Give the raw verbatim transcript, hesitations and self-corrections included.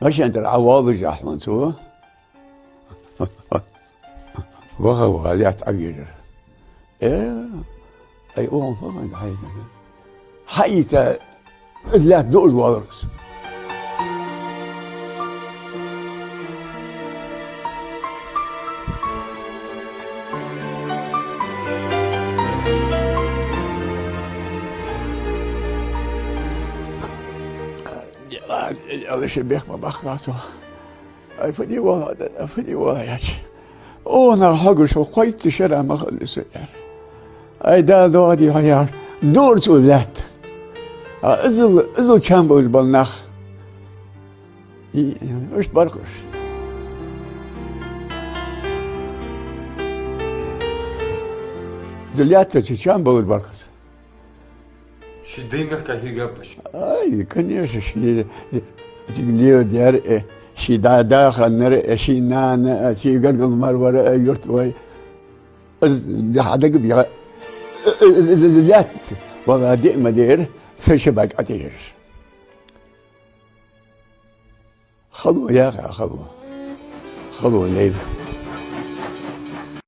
Машен тӀара Ӏовоалаш хьона цо. Ваха, ваха, лаьтта Ӏовийрзар. Э, ай, оаха фу хиннад хьайна? Хьаийца, лаьтта дуаш воаллар из. Алаша бехк ма баккхара цо. Ай, фу де воалл, фу де воалл, яхаш. Оаха нах хьогаш, хьо кхойтта шера ма хилла со, аьлар. Ай, Дала доагӀа дий хьо, аьлар. Дуар цо лаьтта. А иззал, иззал чам болаш бола нах. И, иштта бар-кх уж. Из лаьтта чу чам болаш бар-кх из. Ший даьй мехка хьийгаб уж? Ай, конечно, ший, цига леладаьр а, ший да-, да хиннар а, ший нана а, ший гаргара мар вар а, юрт вай. Из хьадагаб я, э, э, э, лаьтта вала диъ ма дера, са ши бага Ӏотежар. Хало яха, хало. Хало лайла.